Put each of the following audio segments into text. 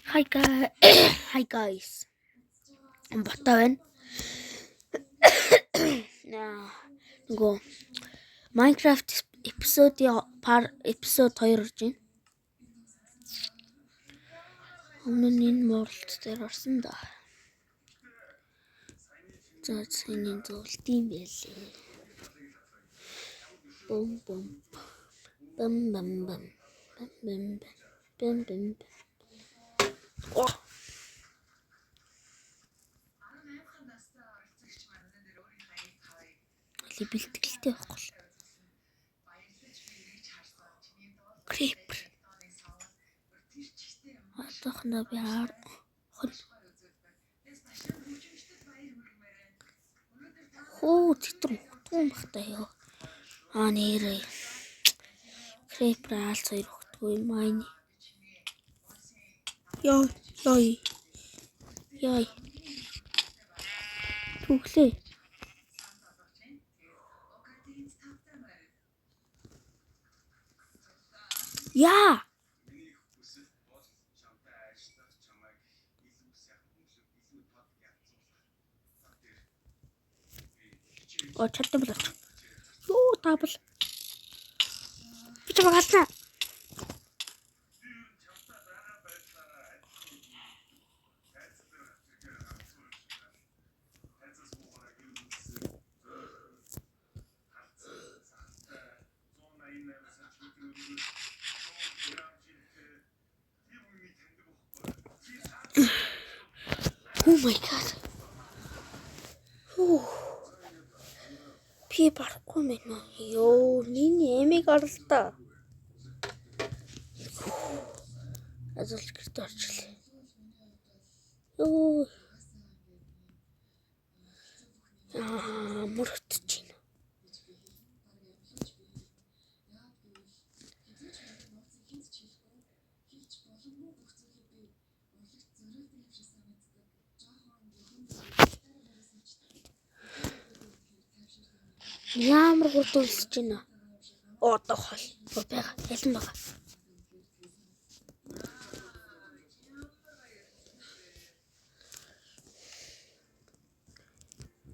Hi guys. Hi guys. Бота байна. Нөгөө Minecraft episode-ийн episode 2 орж байна. Өмнө нь энэ муралт дээр орсон да. За сайн зөвлөлт юм байлээ. Бум бум. Бам бам бам. Бам бам бам бам бам. Оо. Али бэлтгэлтэй байхгүй л. Creeper. Одоохондоо би хон. Хөө тэтэр өгдгөө юм бах та ёо. Аа нэрээ. Creeper аалц хоёр өгдгөө юм аа. Йой, йой. Йой. Түглээ. Яа. Оо чадсан болооч. Юу таабал. Би чамайг ална. Oh my god. Хүү. Би барахгүй мэн. Йоо, миний эмийг оролтоо. Азал гэрт орчлээ. Йоо. Аа, мөрөтч байна. Ямар гурд үлсэж байна. Одоо хол. Бага. Ялан бага.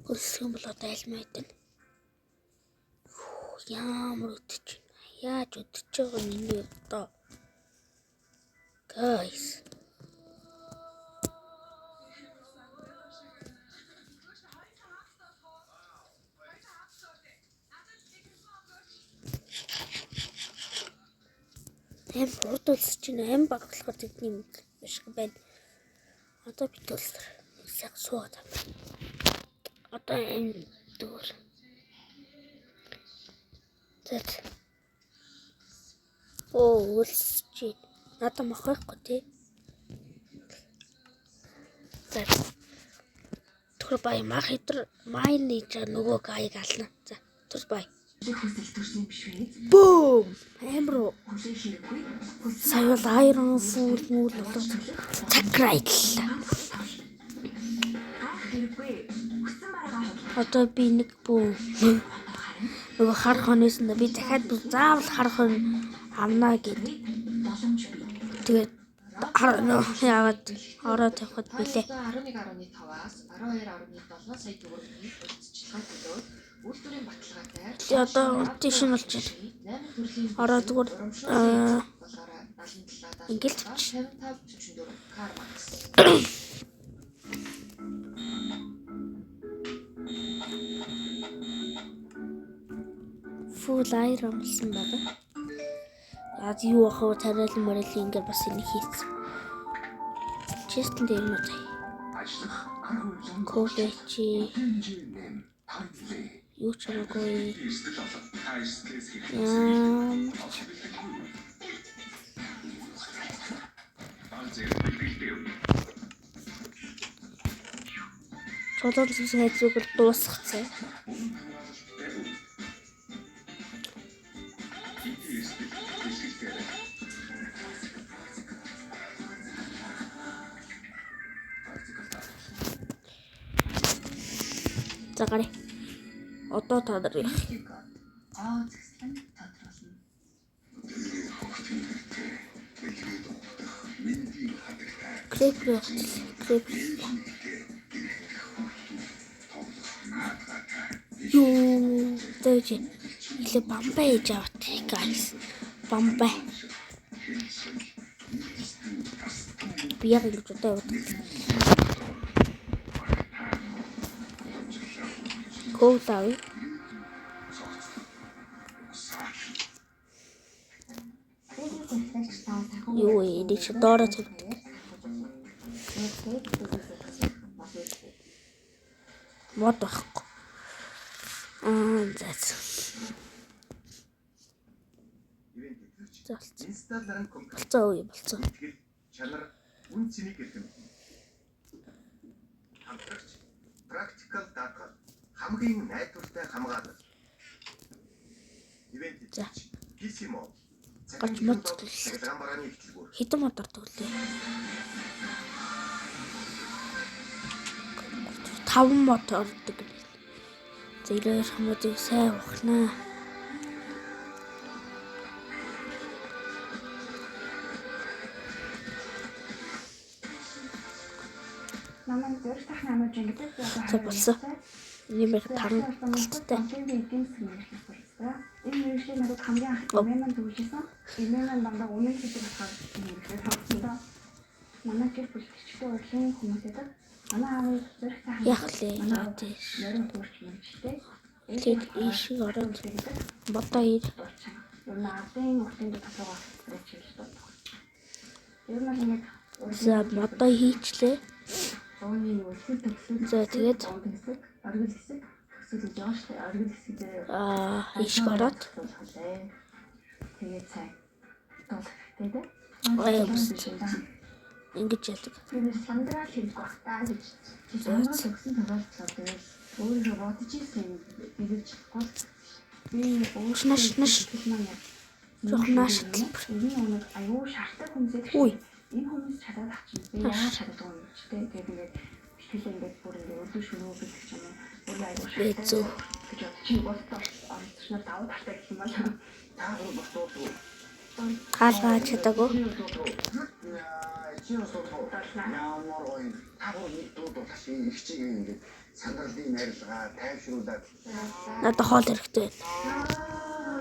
Үлсэх юм бол одоо альмаа идэнэ. Ямар өдөж байна. Яаж өдөж байгаа юм энэ одоо. Guys. Аим хурд үлсэж байна. Аим баг болохоор тэдний юм биш байна. Одоо бид бол нэг сайхан суугаад авна. Одоо энэ дүүр. За. Оо үлсэж байна. Надад мах байхгүй тий. За. Түр бай мах идэр майн хийж нөгөө гайг ална. За түр бай. Хүсэл төрсөн биш үү? Бүүм. Амар уу. Хүлээн хэрэггүй. Сая бол Iron Full мүүл болоод цаграа идлээ. Гайх хэрэггүй. Хүссэн бараагаа худалдаа Одоо би нэг бүү. Нөгөө хар хоноос нь би дахиад заавал хар хон авна гэд. боломж бий. Тэгээд хар яагаад ороо тавихад билээ. 11.5-аас 12.7 сая төгрөгийн урьдчилгаа төлөөд үйлдвэрийн баталгаатай Тэгээ одоо тийш нь болж байна. 8 төрлийн Ороо зүгээр урамшууллын болоорой 77 ингээл тавьчих. 55 44 CarMax. Full iron болсон байна. Яг юу ах вэ? Тариалан морил ингээд бас энийг хийцэн. Chest-эн дээр юм уу заяа. Ажиллах арга барилын Колеч хэмжээ нэм тайлээ. юу ч хамаагүй. Эрсдэл олон. Та эрсдлээс хэрхэн Ямар бал зэрэг бэлгэлтэй үе. чулуун зүс хайцууг бол дуусгацсан. Эрсдэл бэлгэлтэй. За гараа. Одоо та нар яах. Гоо зэслэн тодруулна. Creeper creeper. Юу дэж илээ бамбай хийж ават guys. Бамбай. Би яг ингэж удаа яваад. Код авъя. Юу вэ? Энийг чи доороо тавьдаг. Мод байхгүй. Аа за. За болцсон. Инсталлерын компьютер Болцоо үе болцоо. итгэл чанар үн цэнийг эрдэмтэн. Хамтрагч практикал даатгал хамгийн найдвартай хамгаалал. Ивент За. PC мод. Гарч мод төлсөн. Цахилгаан барааны ихтлгүүр. Хэдэн мод ордог лээ? 5 мод ордог гэнэ. За илээр хамуудыг сайн ухнаа. Намайг зөрөх тахны амууж гэдэг би одоо За болсон. Энийг их таран галцтай. Эдийн засгийн мэргэжил сурсан. Энэ мэргэжлийг надад хамгийн анх эмээ маань зөвлөсөн. Эмээ маань дандаа үнэн хэлдэг болохоор энэ мэргэжлийг сонгосон доо. Манай гэр бүл төчтэй урлагийн хүмүүс байдаг. Манай аав зөрөх тахны Яах лээ? Манай аав Тийш. морин хуурч мэргэжтэй. Тэгээд ийшээ ороод модоо ир. Дурчин. Ер нь ардын уртын толгоо чиглэж дууддаг. Ер нь бол ингээд За модоо хийчлээ. Зууны үлсэл төгсөл. За тэгээд хэсэг, оргил хэсэг, төгсөл гэж байгаа шүү дээ. Оргил хэсэг дээр аа ийшээ ороод Тэгээд цай дуулах хэрэгтэй дээ. Аа, бус. Ингэж яадаг. Би нэг сандраал хэрэг баг та гэж сандрал өгсөн тохиолдлоо тэгэл өөрийнхөө бодож ирсэн юм биелүүлж чадахгүй л би өөрийнхөө Наш, наш. сэтгэл маань яг Жоох нааш талбар. Энэ өнөг аюу шартай хүмүүсээ Үй. энэ хүмүүс чадаад ах чинь би яагаад чаддгүй юм ч те тэгээд ингээд бэлтгэлээ ингээд бүр ингээд өдөө шөнөө гэдэг ч юм уу бүр аюу шартай Хэцүү. гэж бодож чи бусдад оролцож нар давуу талтай гэх юм бол Та гур бас дуудав. Хаалгаа чадаагүй. Чи бас дуудав. Ямар гоё. Та гур нэг дуудав. Их чиг ингээд сандралын найрлагаа тайвшруулад Надад хоол хэрэгтэй байна.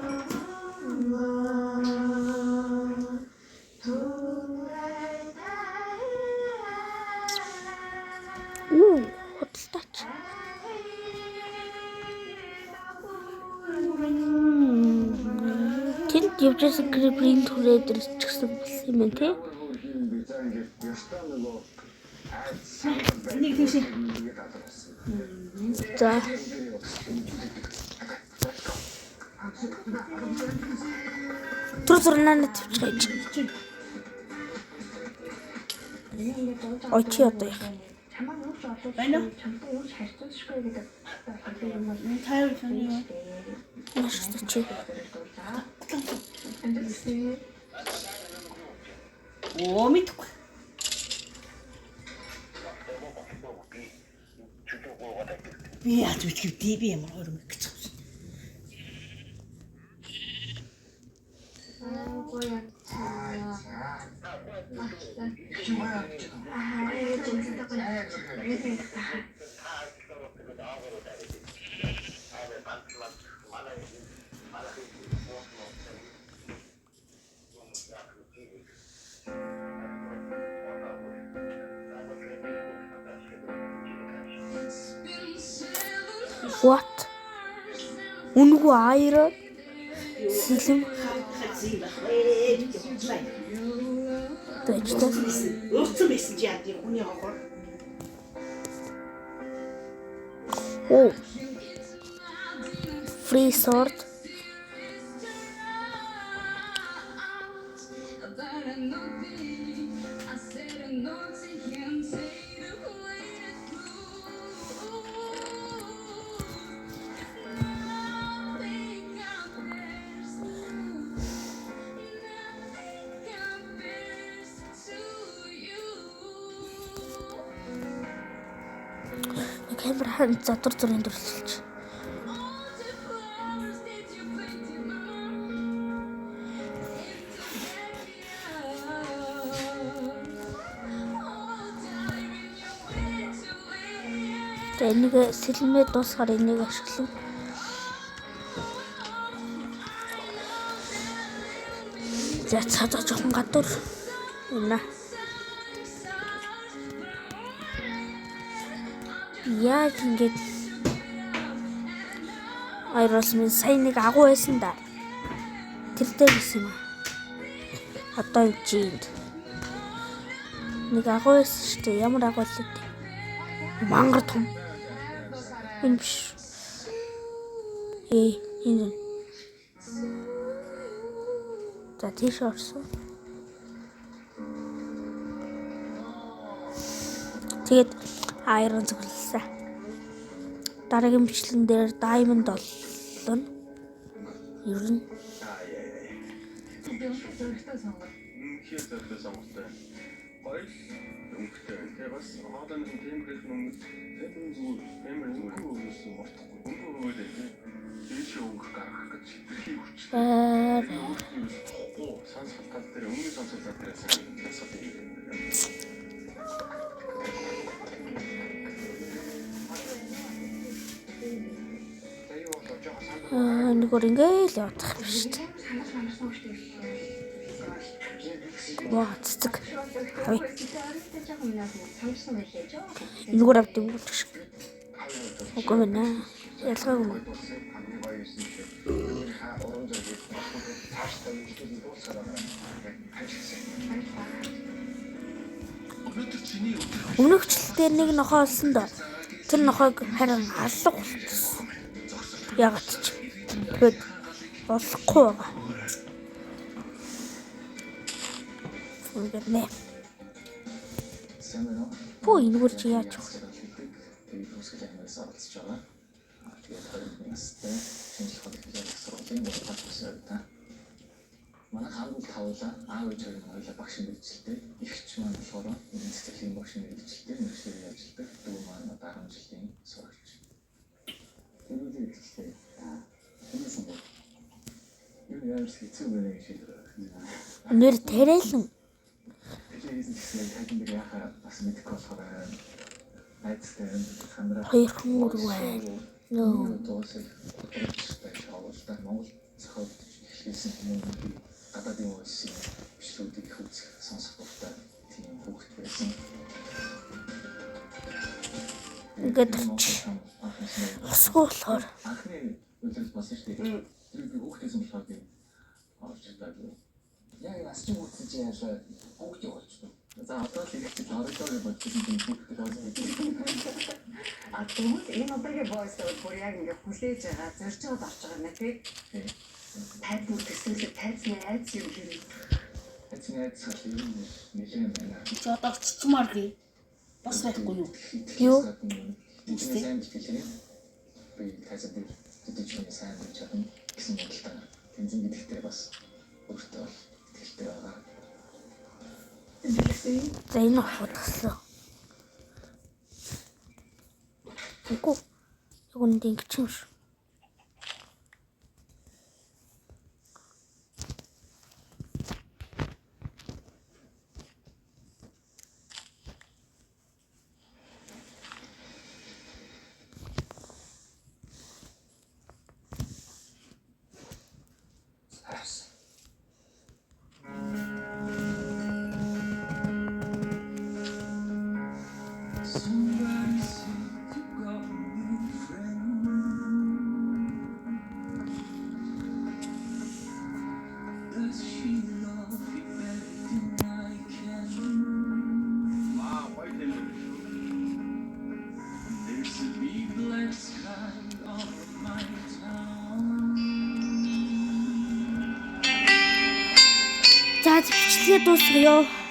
Уу, худалдаач. Тэнд явж байсан creeper-ийн түрээд ирчихсэн болсон юм байна те. би за ингээд ёстой нөгөө айд сандрал байх. Энийг тийшээ. За, түр зурнаа тавьчих гэж. Ой чи одоо яах. Чамаа юу ч олооч Байна уу? чамтай юу ч харьцуулшгүй гэдэг болохоор би юм бол Тайван сони юу? Маш чи. Оо мэдгүй. Би яаж мэдэх вэ? Би ямар хоёр мэг гэж байна. What? Үнэгүй iron сэлэм Хазин байх вэ? Би худлаа. дэж та. Өөрцөн байсан чи яа тийм хүний хохор. Оо. Free sword. Камер хан задар зургийн дүрсэлж. За энийг сэлмээ дуусгаар энийг ашиглана. За цаадаа жоохон гадуур унаа. Яаж ингэж Айруулсан минь сая нэг агуу байсан да. Тэр дээр байсан юм аа. Одоо юм чи энд. Нэг агуу байсан шүү дээ. Ямар агуу л дээ. Мангар том. Энэ биш. Энэ. За тийш орсон. Тэгээд iron цугласан. Дараагийн бичлэгэн дээр diamond олно. Ер нь Би үнэхээр зөрөгтэй сонголт. Үнэхээр зөрөгтэй сонголттой. Гоё л өнгөтэй. Тэгээ бас хоолойны тембрийнх нь өнгө Тэр зүгээр. тембр зүгээр. Өнгө өөрөөсөө ортохгүй. Өнгө өгөөд тий. Дээшээ өнгө гаргах гэж хэтэрхий хүчтэй. аа Тэгээ өөртөө юу тухгүй сонсгол тал дээр өнгө сонсгол тал дээр сайн асуудал юм. За юу болоо жоохон сандрал. нэгөр ингээл явах юм шүү дээ. Санаас манарсан шүү дээ. Ваа цэцэг. Авъя. Жоохон минь санарсан байлээ. Жоохон. Энэгээр авдаг юм шиг. Үгүй байна. Ялгаагүй. Хамгийн гоё юм шиг. Өөрийнхөө урам зориг цаашдаа үйлдэл дуусгаар байгаа. Таньчихсан. Өнөөдөр чиний өдөр Өмнөх жилдээ нэг нохой олсон доо. Тэр нохойг харин алга болчихсон. Яагаад ч. Тэгээд болохгүй байгаа. Ингээд нэ. Сайн байна уу? Пүү энэгээр чи яаж вэ? Тэгээд үүсгэл аймагаас оролцож байгаа. Тэгээд 21 настай шинжлэх ухааны их сургуулийн мөрөд төгссөн та. Манай хамт тавлаа аав ээж хоёр нь хоёулаа багш мэргэжилтэй. Эгч маань болохоор эдийн засгийн багш мэргэжилтэй мэргэжлээр ажилладаг. Дүү маань одоо 10 жилийн сурагч. Тэрүүлийн ихтэй. Энэ сонгоо. Юу ямар ч хэцүү байна гэж шийдвэр гаргасан. Нэр тариалан Тэгэхээр хийсэн ч гэсэн яг тайлан дээр яхаа бас мэдэхгүй болохоор найзтай хамраа хоёрхан өргөө байна. Нөө. дуусах урамштай шоу л да. Монгол зохиолд эхлүүлсэн хүмүүс би гадаадын улсын бичлэгүүдийг их үзэх сонсох дуртай тийм хүүхэд байсан. Ингээд орчих. Усгүй болохоор Анхны үлрэл болсон шүү дээ. Тэр би хүүхдээс болохоор би орж чадаагүй. Яг нас чинь хүүхдсэн чинь яалаа хүүхдийг олчихсон. За одоо л их чинь оройлоо гэж бодчихсон чинь хүүхдийг олсон. А тэгвэл энэ удаагийн voice бол бүр яг ингээ хүлээж байгаа, зорж байгаад орж байгаа юм тий. Тайзны төсөөлөд тайзны айц юм хэрэг. Айцны айц бол ер нь нэлээд байна. Чи одоо очичмаар гээ. Бас байхгүй юу? Юу? Тэдний сайн бэлтгэлээ. Би тайзан дээр тэдний чинь сайн болж чадна гэсэн бодолтой. Тэнцэн гэдэгтээ бас өөртөө бол итгэлтэй байгаа. За энэ хутгаслаа. Үгүй. Яг үүндээ ингэж юм шүү. Somebody said you got a new friend. Does she love you better than I can? Вау, гоё хэлээ. There's a big black sky over my town. За бичлэгээ дуусгая.